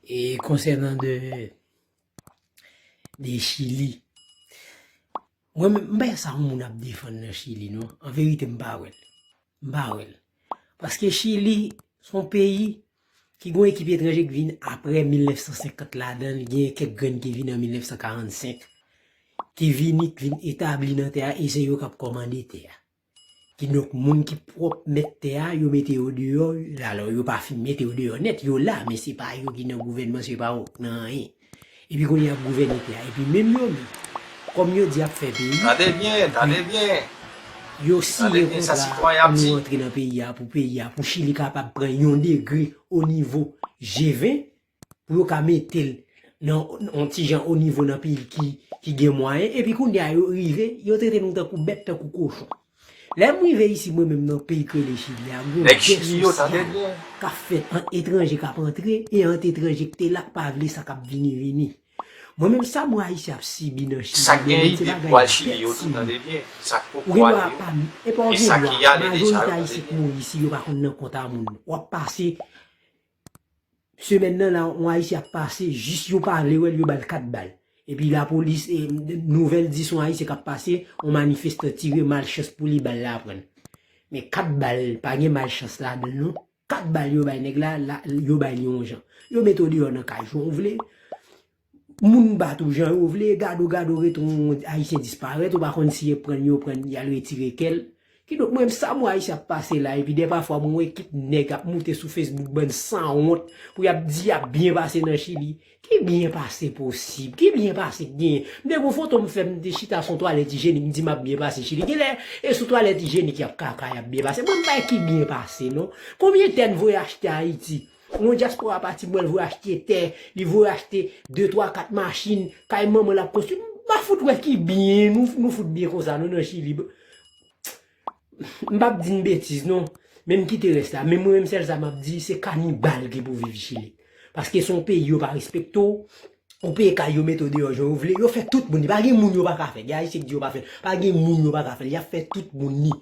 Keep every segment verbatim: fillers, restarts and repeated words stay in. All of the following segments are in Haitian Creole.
E konsènan de, de Chili, mwen menm, m pa wè sa yon moun ap defann nan Chili, non. An verite, m pa wè l. M pa wè l. Paske Chili, se yon peyi ki gen yon ekip etranje ki vin apre mil nèf san senkant ladan l, gen kèk grenn ki vin an mil nèf san karannsenk, ki vini, ki vin etabli nan tè a, e se yo k ap kòmande tè a. Kidonk, moun ki pwòp mèt tè a, yo mete yo deyò, alò, yo pa fin mete yo deyò nèt, yo la, men se pa yo ki nan gouvènman, se pa yo k nan anyen. Epi kounye a ap gouvène tè a. Epi menm yo menm, kòm yo di y ap fè peyi, Tande byen, tande byen. Yo siyen kontra pou nou antre nan peyi a, pou peyi a, pou Chili kapab pran yon degre o nivo G ven, pou yo ka mete l nan yon ti jan o nivo nan peyi ki, ki gen mwayen. Epi kounye a yo rive, yo trete nou tankou bèt, tankou kochon. Lè m rive isi, mwen menm nan peyi k rele Chili a, gon gè sosyal k ap fèt ant etranje k ap antre e ant etranje k te la k pa vle sa k ap vini vini. Mwen menm sa mwen Ayisyen ap sibi nan Chili, mwen menm se bagay bèt sibi. Ou gen dwa pa, epa ou gen dwa, majorite Ayisyen k mouri isi, yo pa konn nan kont a moun. W ap pase, semèn nan la, yon Ayisyen ap pase, jis yo pa vle wè l, yo ba l kat bal. Epi lapolis, e, nouvèl di se yon Ayisyen k ap pase, yon manifestan tire, malchans pou li, bal la pran l. Men kat bal, pa gen malchans ladan l, non. Kat bal yo bay nèg la, la, yo bay li yon jan. Yo mete w deyò nan kay jan w vle. Moun bat ou jan yo vle, gade w, gade w, ret yon Ayisyen disparèt, ou pa konn si yo pran l, yo pran l, y al retire kè l. Kidonk, mwen menm sa mwen Ayisyen ap pase la, epi dèpafwa mwen wè kèk nèg ap moute sou Facebook, bann sanwont, pou y ap di y ap byen pase nan Chili. Ki byen pase posib? Ki byen pase k genyen? M te gon foto m fè, m te chita sou yon twalèt ijenik, m di m ap byen pase Chili. Genlè, e sou twalèt ijenik y ap kaka, y ap byen pase. Mwen, m pa wè ki byen pase, non. Konbyen tè n voye achte Ayiti? Yon dyaspora pati, m wè l voye achte tè, li voye achte de, twa, kat machin, kay manman l ap konstwi. M pa fout wè ki byen, nou, nou fout byen konsa, nou nan Chili. M p ap di n betiz, non. Men m kite rès la. Men mwen menm sèl sa m ap di, se kanibal ki pou viv Chili. Paske se yon peyi yo pa respekte w. Ou peye kay yo mete w deyò jan yo vle. Yo fè tout moun. Pa gen moun yo pa ka fè. Gen Ayisyen ki di yo pa fè. Pa gen moun yo pa ka fè. Y ap fè tout moun ni.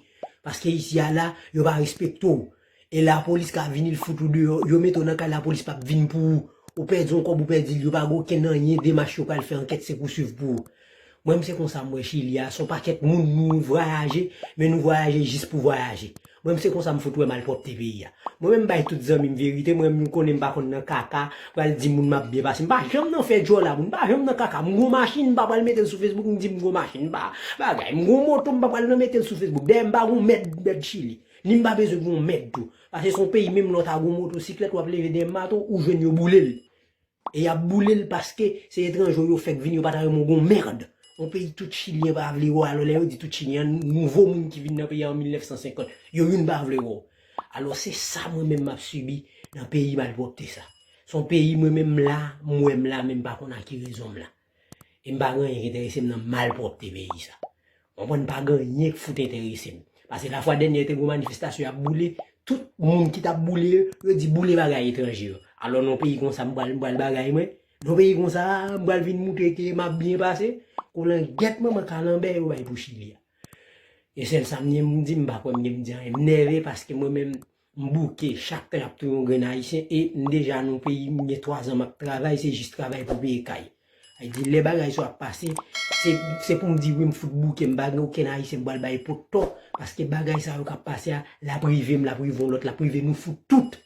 Paske isi a la, yo pa respekte w. E lapolis ka vini l fout ou deyò. Yo mete w nan kay lapolis p ap vin pou ou. Ou pèdi yon kòb ou pèdi l. Yo pa gen okenn anyen demach yo pral fè ankèt se pou swiv pou ou. Mwen, m se konsa m wè Chili a, se yon pakèt moun nou vwayaje, men nou vwayaje jis pou vwayaje. Mwen, m se konsa m fout wè malpwòpte peyi a. Mwen menm, m bay tout zanmi m verite, mwen menm, m konnen m pa konn nan kaka, pral di moun m ap byen pase. M pa janm nan fè djòla, moun, m pa janm nan kaka. M gon machin, m pa pral mete l sou Facebook, m di m gon machin, m pa bagay. M gon moto, m pa pral nan mete l sou Facebook. Dayè, m pa gon mèd, mèd Chili. Ni m pa bezwen gon mèd tou. Paske se yon peyi, menm lè w ta gon motosiklèt, w ap leve dèyè mato, ou jwenn yo boule l. E y ap boule l paske se etranje yo fèk vin, yo pa ta renmen w gon mèd. Yon peyi tout Chilyen pa vle wè w, alò lè yo di tout Chilyen, nouvo moun ki vin nan peyi a an mil nèf san senkant, yo youn pa vle wè w. Alò se sa mwen menm m ap sibi nan peyi malpwòpte sa. Se yon peyi mwen menm la, m wè m la, men m pa konn a ki rezon m la. E m pa gen anyen ki enterese m nan malpwòpte peyi sa. Konprann, pa gen anyen k fout enterese m. Paske lafwa dènyè te gen yon manifestasyon y ap boule, tout moun ki t ap boule yo, yo di boule bagay etranje yo. Alò nan yon peyi konsa m pral, m pral bagay mwen. Nan yon peyi konsa, m pral vin moutre ke m ap byen pase. Koulangèt manman kalanbè yo bay pou Chili a. E sèl sa m gen pou m di, m pa kwè m gen pou m di anyen. M nève paske mwen menm, m bouke, chak tan y ap touye yon grenn Ayisyen, e m deja nan yon peyi, m gen twa zan m ap travay, se jis travay pou peye kay. Sa vle di, lè bagay sa yo ap pase, se, se pou m di wi, m fout bouke, m pa gen okenn Ayisyen m pral bay pot tò, paske bagay sa yo k ap pase a, l ap rive m, l ap rive yon lòt, l ap rive nou fout tout.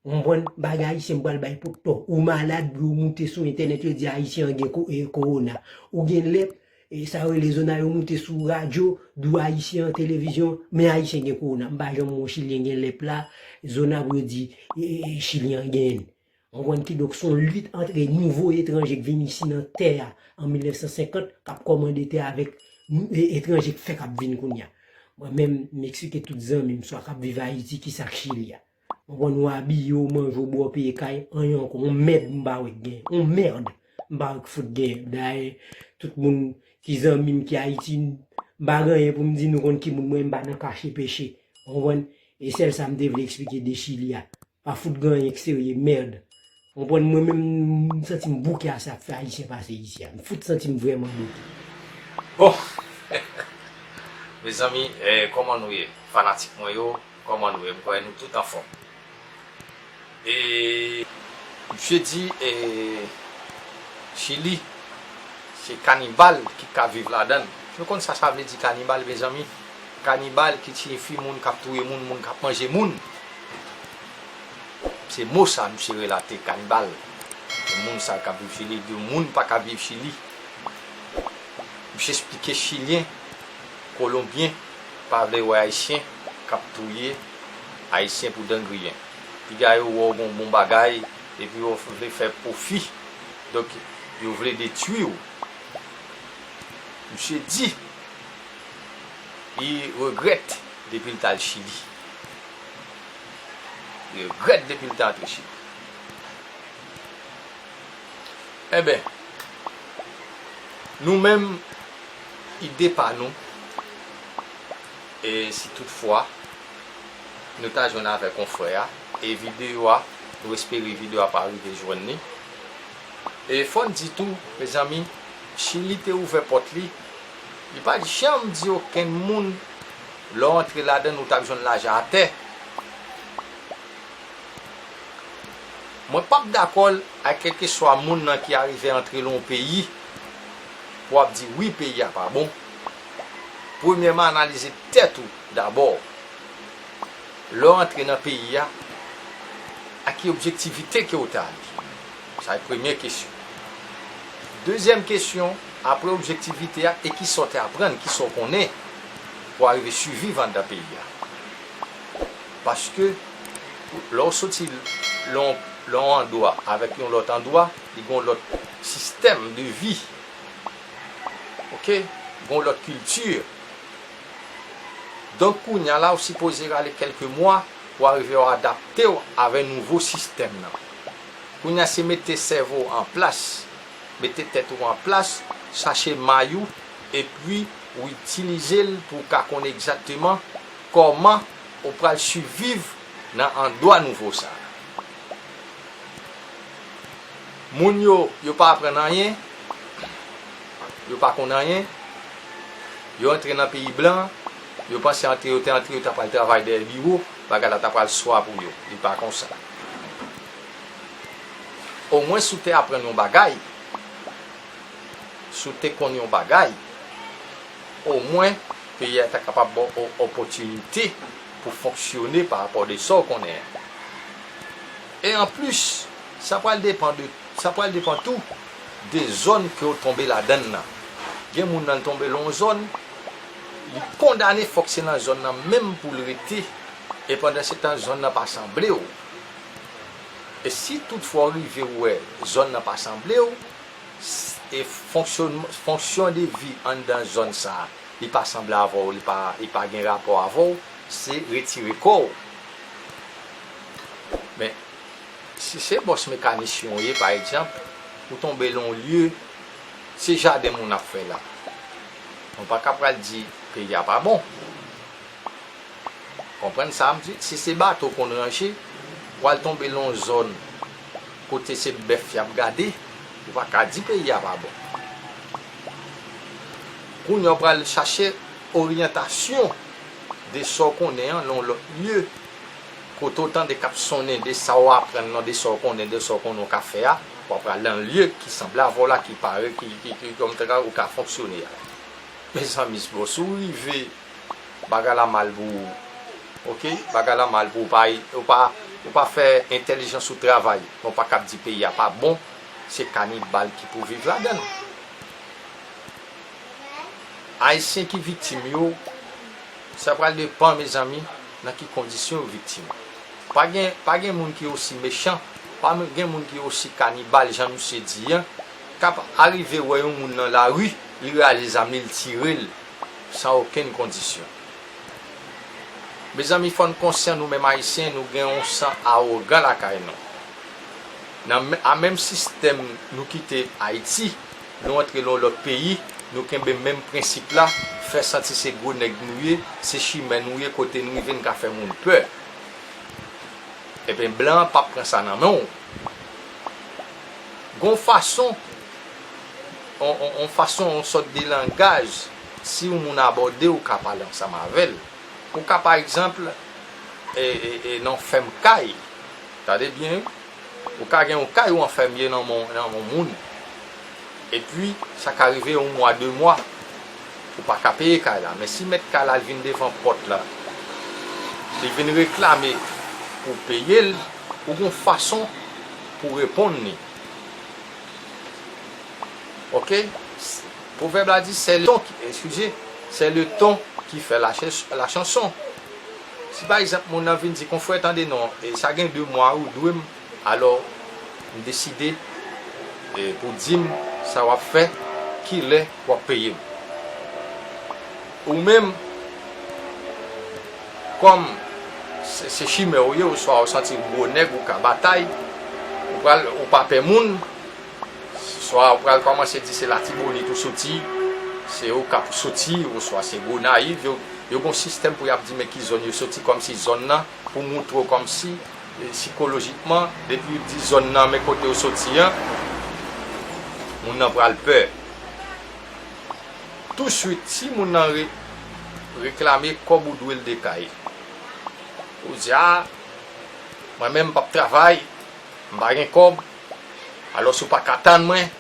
Ou konprann? Bagay Ayisyen m pral bay pot tò. Ou malad, yo moute sou entènèt, yo di Ayisyen an gen ko-, e, kowona. Ou gen lèp, e, sa yo rele zona, yo moute sou radyo, di w Ayisyen an televizyon, men Ayisyen gen kowona. M pa janm wè yon Chilyen gen lèp la, zona pou yo di, e, e, Chilyen an genyen l. Ou konprann? Kidonk, se yon lit ant nouvo etranje k vin isi nan tè a an mil nèf san senkant, k ap kòmande tè avèk nou, e, etranje k fèk ap vin kounye a. Mwen menm, m eksplike tout zanmi m, swa k ap viv Ayiti, kisa k Chili a. Ou konprann, ou abiye, ou manje, ou bwè, ou peye kay, anyen ankò. Yon mèd m pa wè k gen. Yon mèd m pa wè k fout gen. Dayè, tout moun ki zanmi m ki Ayiti, m pa gen anyen pou m di nou konn ki moun mwen, m pa nan kache peche. Ou konprann? E sèl sa m te vle eksplike de Chili a. Pa fout gen anyen k serye, mèd. Ou konprann, mwen menm, m santi m bouke a sa k fè Ayisyen pase isi a. M fout santi m vrèman bouke. Bon, mezanmi, eh, kòman nou ye? Fanatik mwen yo, kòman nou ye? M kwè nou tout anfòm. E Misye di, e, Chili, se kanibal ki ka viv ladan l. Nou konn sa sa vle di kanibal, mezanmi? Kanibal ki siyifi moun k ap touye moun, moun k ap manje moun. Se mo sa misye relate, kanibal. Moun sa k ap viv Chili, di moun pa ka viv Chili. Misye eksplike Chilyen, Kolonbyen pa vle wè Ayisyen k ap touye Ayisyen pou dan griyen. Piga yo wè w gen yon bon bagay, epi yo vle fè pwofi. Donk, yo vle detwi w. Misye di, li regrèt depi l t al Chili. Li regrèt depi l te antre Chili. Enben, nou menm, ide pa nou, e si toutfwa nou ta jwenn avèk yon frè a, e videyo a, nou espere videyo a pa rive jwenn li. E fò n di tou, mezanmi, Chili te ouvè pòt li, li pa janm di okenn moun, lè w antre ladan l, ou t ap jwenn lajan atè. Mwen p ap dakò ak kèlkeswa moun nan ki arive antre nan yon peyi pou w ap di wi, peyi a pa bon. Premyèman, analize tèt ou dabò. Lè w antre nan peyi a, ak ki objektivite ke w te ale? Sa e premye kesyon. Dezyèm kesyon, apre objektivite a, e kisa w te aprann, kisa w konnen pou w arive siviv anndan peyi a? Paske lè w soti lè w, lè w andwa avèk yon lòt andwa, li gen yon lòt sistèm de vi. Oke? Gen yon lòt kilti. Donk, kounye a la, ou sipoze rale kèlke mwa pou w arive w adapte w avè nouvo sistèm nan. Kounye a, se mete sèvo w an plas, mete tèt ou an plas, chache may ou, epi ou itilize l pou w ka konnen egzakteman kòman ou pral siviv nan andwa nouvo sa a. Moun yo, yo pa aprann anyen, yo pa konn anyen, yo antre nan peyi blan, yo panse antre yo te antre, yo ta pral travay dèyè biwo, bagay la ta pral swa pou yo. Li pa konsa. Omwen si w te aprann yon bagay, si w te konn yon bagay, omwen peyi a ta kapab ba w o-, opòtinite pou fonksyone pa rapò de sa w konnen an. E anplis, sa pral depann de, sa pral depann tou de zòn ke w tonbe ladan l nan. Gen moun nan l tonbe lan yon zòn, li kondane fòk se nan zòn nan menm pou l rete, e pandan se tan zòn nan pa sanble w. E si toutfwa w rive wè zòn nan pa sanble w, e fonksyon, fonksyon de vi anndan zòn sa a, li pa sanble avè w, li pa, li pa gen rapò avè w, se retire kò w. Men, si se bòs mekanisyen w ye, pa egzanp, ou tonbe lan yon lye, se jaden moun ap fè la. Ou pa ka pral di peyi a pa bon. Konprann sa m di? Si se bato w konn ranje, w al tonbe lan yon zòn kote se bèf y ap gade, ou pa ka di peyi a pa bon. Kounye a w pral chache oryantasyon de sa w konnen an lan yon lòt lye, kote w tande k ap sonnen de sa w aprann lan, de sa w konnen, de sa w konnen w ka fè a, w ap pral lan yon lye ki sanble avè w la, ki pare, ki, ki, ki, kòm ou ka fonksyone a. Mezanmi, bro, si w rive bagay la mal pou ou. Oke? Bagay la mal pou ou. Pa, ou pa, ou pa fè entèlijans ou travay. Bon, pa k ap di peyi a pa bon. Se kanibal ki pou viv ladan l. Ayisyen ki viktim yo, sa pral depann, mezanmi, nan ki kondisyon yo viktim. Pa gen, pa gen moun ki osi mechan, pa gen moun ki osi kanibal, jan misye di an, k ap arive wè yon moun nan lari, li rale zam li, li tire l, san okenn kondisyon. Mezanmi, fò n konsyan, nou menm Ayisyen, nou gen yon san awogan lakay nou. Nan men, a menm sistèm nou kite Ayiti, nou antre lan yon lòt peyi, nou kenbe menm prensip la, fè santi se gwo nèg nou ye, se chimè nou ye, kote n rive n ka fè moun pè. Ebyen, blan an p ap pran sa nan men w. Gon fason, on, on, on fason, on sòt de langaj, si yon moun abòde w, ou ka pale ansanm avè l. Ou ka, pa egzanp, e, e, e, nan fèm kay, tande byen, wi. Ou ka gen yon kay ou anfèmye nan men, nan men moun. Epi, sa ka rive yon mwa, de mwa, ou pa ka peye kay la. Men si mèt kay la vin devan pòt la, li vin reklame pou peye l, ou gon fason pou reponn li. Oke? Pwovèb la di, c'est le ton qui, excusez, c'est le ton qui fait la ch-, la chanson. Si pa egzanp, moun nan vin di, konfrè, tande non, e sa gen de mwa ou dwe m, alò, m deside, e, pou di m sa w ap fè, kilè w ap peye m. Ou menm, kòm se, se chimè ou ye, oswa ou santi ou gwo nèg, ou ka batay, ou pral, ou pa pè moun, swa ou pral kòmanse di se Latibonit ou soti, se Okap ou soti, oswa se Gonayiv, yo, yo gon sistèm pou y ap di men ki zòn yo soti, kòmsi zòn nan, pou moutre w kòmsi, e, sikolojikman, depi yo di zòn nan men kote w soti an, moun nan pral pè. Touswit, si moun nan re-, reklame kòb ou dwe l de kay, ou di, a, mwen menm m p ap travay, m pa gen kòb, alòs ou pa ka tann mwen,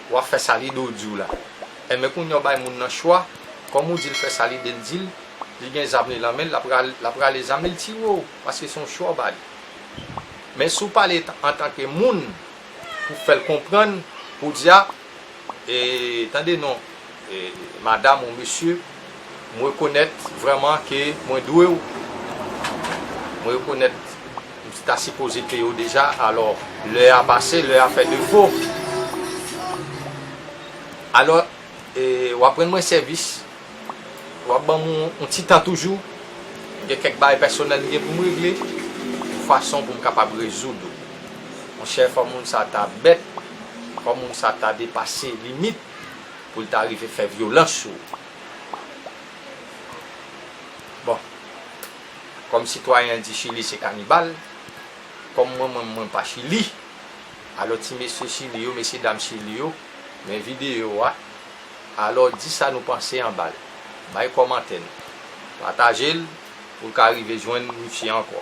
w ap fè sa lide w di w la. Enben kounye a w bay moun nan chwa, kòm ou di l fè sa lide l di l, li gen zam li nan men l, l ap ral-, l ap rale zam li, l tiye w, paske se yon chwa w ba li. Men si w pale t-, antanke moun, pou fè l konprann, pou di a, e, tande non, e, madanm ou mesye, m rekonèt vrèman ke mwen dwe w. Mwen rekonèt m ta sipoze peye w deja, alò lè a pase, lè a fè defo. Alò, e, w ap rann mwen sèvis, w ap ban m yon, yon ti tan toujou. Gen kèk bagay pèsonèl m gen pou m regle, yon fason pou m kapab rezoud ou. Monchè, fò moun sa ta bèt, fò moun sa ta depase limit pou l ta rive fè vyolans sou ou. Bon, kòm sitwayen an di Chili se kanibal, kòm mwen menm mwen pa Chili, alò ti mesye Chili yo, mesye dam Chili yo, men videyo a, alò di sa nou panse anba l. Bay kòmantè nou. Pataje l pou l ka rive jwenn misye ankò.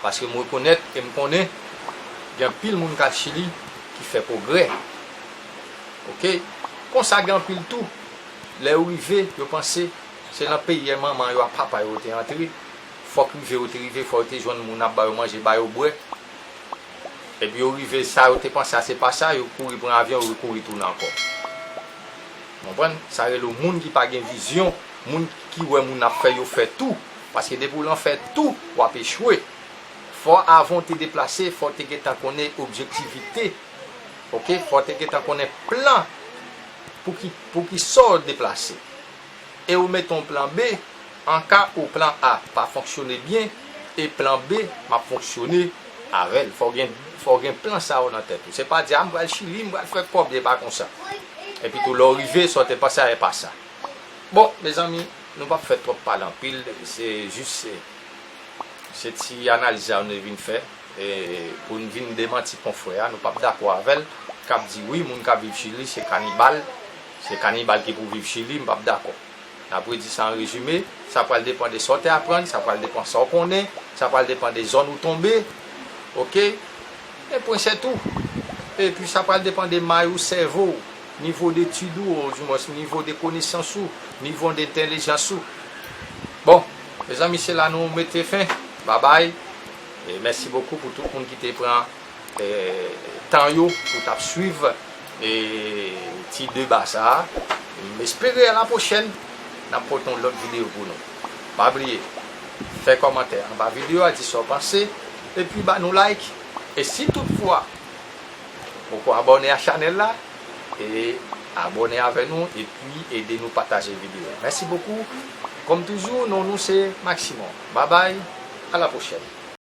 Paske m rekonèt e m konnen gen anpil moun k al Chili ki fè pwogrè. Oke? Konsa gen anpil tou, lè yo rive, yo panse se nan peyi manman yo ak papa yo yo te antre. Fòk rive yo te rive, fò yo te jwenn moun ap ba yo manje, ba yo bwè. Epi yo rive, sa yo te panse a se pa sa, yo kouri pran avyon, yo kouri tounen ankò. Konprann? Sa rele w moun ki pa gen vizyon, moun ki wè moun ap fè, yo fè tou. Paske depi w lan fè tou, w ap echwe. Fò avan w te deplase, fò w te gentan konnen objektivite. Oke? Fò w te gentan konnen plan pou ki, pou ki sa w deplase. E ou mete yon plan B, an ka ou plan A pa fonksyone byen, e plan B m ap fonksyone avè l. Fò w gen, fò w gen plan sa yo nan tèt ou. Se pa di, a, m pral Chili, m pral fè kòb, e pa konsa. Epi tou, lè w rive, sa w te panse a, e pa sa. Bon, mezanmi, nou p ap fè twòp pale anpil, se jis, se, se ti analiz sa nou vin fè, e, pou n vin demanti konfrè a, nou p ap dakò avè l, k ap di, wi, moun k ap viv Chili, se kanibal, se kanibal ki pou viv Chili, m p ap dakò. N ap redi sa an rezime, sa pral depann de sa w te aprann, sa pral depann sa w konnen, sa pral depann de zòn ou tonbe, oke? E pwen se tou. Epi sa pral depann de may ou, sèvo w, nivo de etid ou, oudimwens nivo de konesans ou, nivo de entèlijans ou. Bon, mezanmi, se la nou mete fen. Babay. E mèsi bokou pou tout moun ki te pran, e, tan yo pou t ap swiv, e, ti deba sa a. M espere a la pwochèn, n ap pote yon lòt videyo pou nou. Pa bliye, fè kòmantè anba videyo a, di sa w panse, epi ba nou like. E si toutfwa ou poko abòne a chanèl la, e abòne avè nou, epi ede nou pataje videyo. Mèsi bokou. Kòm toujou, non nou se Maximum. Babay, a la pwochèn.